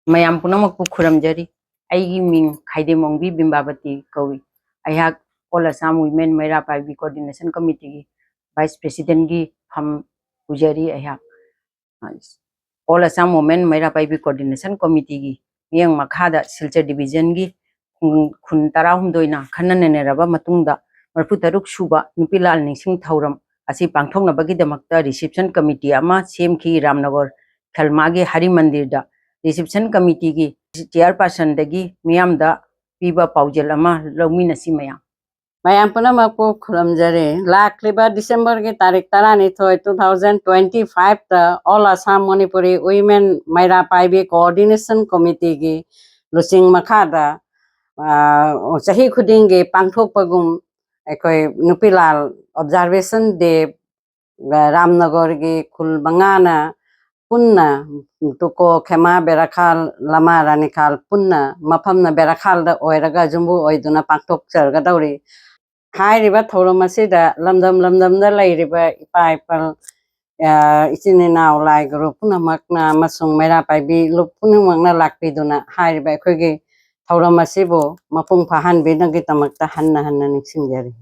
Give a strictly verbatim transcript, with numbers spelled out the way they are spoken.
ꯃꯌꯥꯝ ꯄꯨꯝꯅꯃꯛꯄꯨ ꯈꯨꯔꯨꯝꯖꯔꯤ꯫ ꯑꯩꯒꯤ ꯃꯤꯡ ꯈꯥꯏꯗꯦꯝ ꯑꯣꯡꯕꯤ ꯕꯤꯝꯕꯥꯕꯇꯤ ꯀꯧꯏ꯫ ꯑꯩꯍꯥꯛ All Assam Women ꯃꯩꯔꯥ ꯄꯥꯏꯕꯤ Coordination Committeeꯒꯤ Vice Presidentꯒꯤ ꯐꯝ ꯄꯨꯖꯔꯤ꯫ ꯑꯩꯍꯥꯛ All Assam Women ꯃꯩꯔꯥ ꯄꯥꯏꯕꯤ Coordination Committeeꯒꯤ ꯃꯤꯠꯌꯦꯡ ꯃꯈꯥꯗ ꯁꯤꯜꯆꯔ Divisionꯒꯤ ꯈꯨꯟ ꯈꯨꯟ ꯇꯔꯥꯍꯨꯝꯗꯣꯏꯅ ꯈꯟꯅ ꯅꯩꯅꯔꯕ ꯃꯇꯨꯡꯗ ꯃꯔꯤꯐꯨ ꯇꯔꯨꯛ ꯁꯨꯕ ꯅꯨꯄꯤ ꯂꯥꯜ ꯅꯤꯡꯁꯤꯡ ꯊꯧꯔꯝ ꯑꯁꯤ ꯄꯥꯡꯊꯣꯛꯅꯕꯒꯤꯗꯃꯛꯇ reception committee ꯑꯃ ꯁꯦꯝꯈꯤ꯫ ꯔꯥꯝꯅꯒꯔ ꯈꯦꯜꯃꯥꯒꯤ ꯍꯔꯤ ꯃꯟꯗꯤꯔꯗ reception committeeꯒꯤ chairpersonꯗꯒꯤ ꯃꯤꯌꯥꯝꯗ ꯄꯤꯕ ꯄꯥꯎꯖꯦꯜ ꯑꯃ ꯂꯧꯃꯤꯟꯅꯁꯤ ꯃꯌꯥꯝ꯫ ꯃꯌꯥꯝ ꯄꯨꯝꯅꯃꯛꯄꯨ ꯈꯨꯔꯨꯝꯖꯔꯤ꯫ ꯂꯥꯛꯂꯤꯕ Decemberꯒꯤ ꯇꯥꯔꯤꯛ ꯇꯔꯥꯅꯤꯊꯣꯏ, two thousand twenty fiveꯇ All Assam Manipuri Women ꯃꯩꯔꯥ ꯄꯥꯏꯕꯤ Coordination Committeeꯒꯤ ꯂꯨꯆꯤꯡ ꯃꯈꯥꯗ, ꯑ, ꯆꯍꯤ ꯈꯨꯗꯤꯡꯒꯤ ꯄꯥꯡꯊꯣꯛꯄꯒꯨꯝ ꯑꯩꯈꯣꯏ ꯅꯨꯄꯤ ꯂꯥꯜ Observation Day ꯔꯥꯝꯅꯒꯔꯒꯤ ꯈꯨꯜ ꯃꯉꯥꯅ ꯄꯨꯟꯅ ꯇꯨꯀꯣ, ꯈꯦꯃꯥ, ꯕꯦꯔꯥꯈꯥꯜ, ꯂꯃꯥ ꯔꯥꯅꯤꯈꯥꯜ ꯄꯨꯟꯅ ꯃꯐꯝꯅ ꯕꯦꯔꯥꯈꯥꯜꯗ ꯑꯣꯏꯔꯒ ꯌꯨꯝꯕꯨ ꯑꯣꯏꯗꯨꯅ ꯄꯥꯡꯊꯣꯛꯆꯒꯗꯧꯔꯤ꯫ ꯍꯥꯏꯔꯤꯕ ꯊꯧꯔꯝ ꯑꯁꯤꯗ ꯂꯝꯗꯝ ꯂꯝꯗꯝꯗ ꯂꯩꯔꯤꯕ ꯏꯄꯥ ꯏꯄꯜ, ꯑ, ꯏꯆꯤꯟ ꯏꯅꯥꯎ, ꯂꯥꯏ ꯒꯨꯔꯨ ꯄꯨꯝꯅꯃꯛꯅ ꯑꯃꯁꯨꯡ ꯃꯩꯔꯥ ꯄꯥꯏꯕꯤ ꯂꯨꯞ ꯄꯨꯝꯅꯃꯛꯅ ꯂꯥꯛꯄꯤꯗꯨꯅ ꯍꯥꯏꯔꯤꯕ ꯑꯩꯈꯣꯏꯒꯤ ꯊꯧꯔꯝ ꯑꯁꯤꯕꯨ ꯃꯄꯨꯡ ꯐꯥꯍꯟꯕꯤꯅꯕꯒꯤꯗꯃꯛꯇ ꯍꯟꯅ ꯍꯟꯅ ꯅꯤꯡꯁꯤꯡꯖꯔꯤ꯫